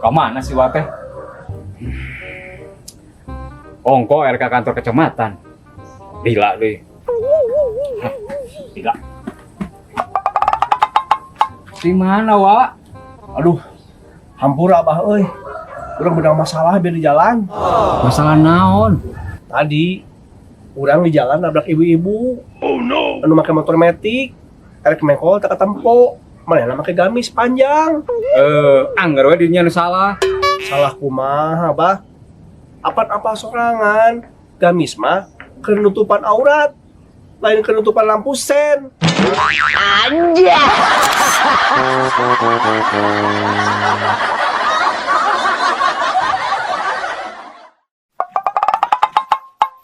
Ka mana si Wa teh? Ongko RK kantor kecamatan. Lila deui. Hah, lila. Di mana, Wa? Aduh, hampura, Abah euy. Urang beunang masalah biar di jalan. Masalah naon? Tadi urang di jalan nabrak ibu-ibu. Oh no. Anu make motor metik, erek mengkol teu katempo. Manehna make gamis panjang. Eh, angger we dinya nu salah. Salah kumaha, Bah? Apan apa sorangan? Gamis mah keur nutupan aurat, lain keur nutupan lampu sen. Anjay.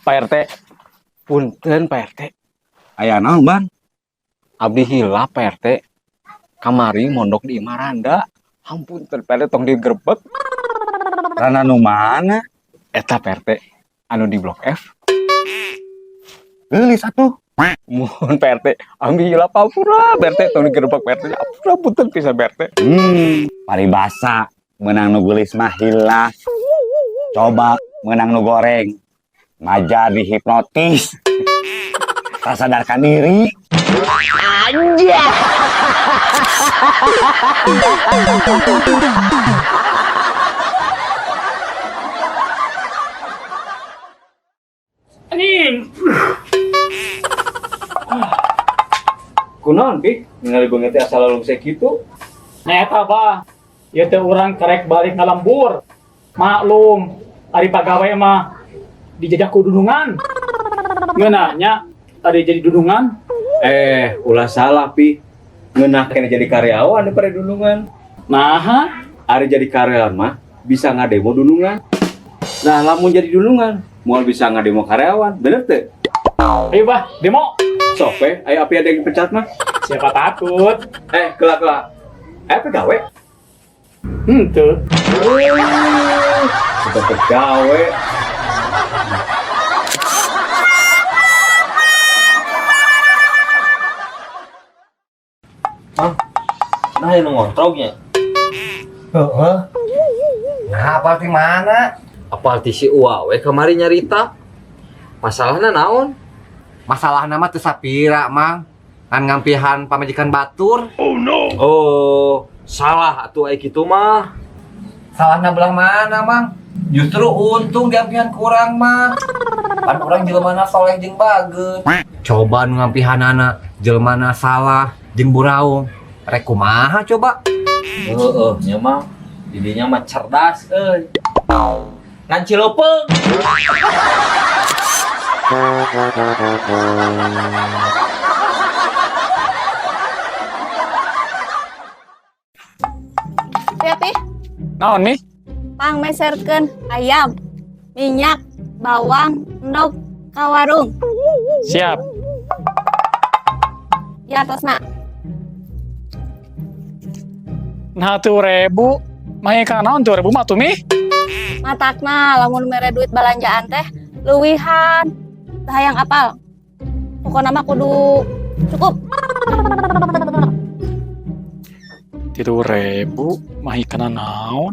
Pak RT, punten Pak RT. Aya naon, Ban? Abdi hilap, Pak RT. Kamari mondok di imah randa. Hampun Pak RT, tong digerebek. Randa nu mana? Eta, Pak RT, anu di Blok F. Geulis atuh. Mohon Pak RT, abdi hilap, ampura Pak RT, tong digerebek, Pak RT. Ampura, punten pisan, Pak RT. Paribasa meunang nu geulis mah hilaf. Coba meunang nu goreng. Maja dihipnotis. Tak sadarkan diri. Anjay. Anjing. Kunaon, Pik? Ningali beungeut teh asal lalungse kitu. Nah eta, Bah. Ieu teh urang karek balik ngalembur. Maklum, ari pagawe mah dijajah ku dunungan. Ngeunah nya tadi jadi dunungan. Eh, ulah salah, Pi. Ngeunah keneh jadi karyawan daripada dunungan. Nah, Ari jadi karyawan mah bisa ngademo dunungan. Nah, lamun jadi dunungan, moal bisa ngademo karyawan, bener teu? Ayo, Bah, demo. Sok we, ayo api ada yang dipecat mah. Siapa takut? Eh, kelak kelak. Eh, pegawai. Henteu. Sudah pegawai. Nah, yang ngontrolnya. Heeh. Nah, apal ti mana? Apal ti si Uwa we kamari nyarita. Masalahna naon? Masalah nama teu sapira, Mang. Ngan ngampihan pamajikan batur. Oh, salah atuh ai kitu mah. Salahna belah mana, Mang? Justru untung diampihan kurang mah. Pan urang jelemana soleh jeung bagus. Coba nu ngampihanana jelemana salah jeung buraung. Rek kumaha coba? Heeh, nya mah didinya mah cerdas euy. Ngan cileupeng. Ya, Pi. Naon nih? Pang meserkeun ayam, minyak, bawang, endog, ka warung. Siap. Ya, tosna. Nah, tuh ribu. Mah ka naon tuh ribu mah tuh, Mi? Matakna lamun mere duit balanjaan teh leuwihan. Teu hayang apal. Pokona mah kudu cukup. 3.000 mah kana naon?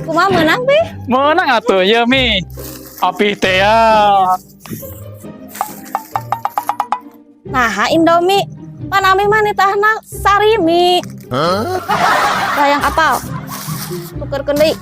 Kumaha meunang, Pi? Meunang atuh ya, Mi. Api teh ya. Nah, Indomie. Pan ami mah nitahna sarimi. Hayang apal. Tukerkeun deui.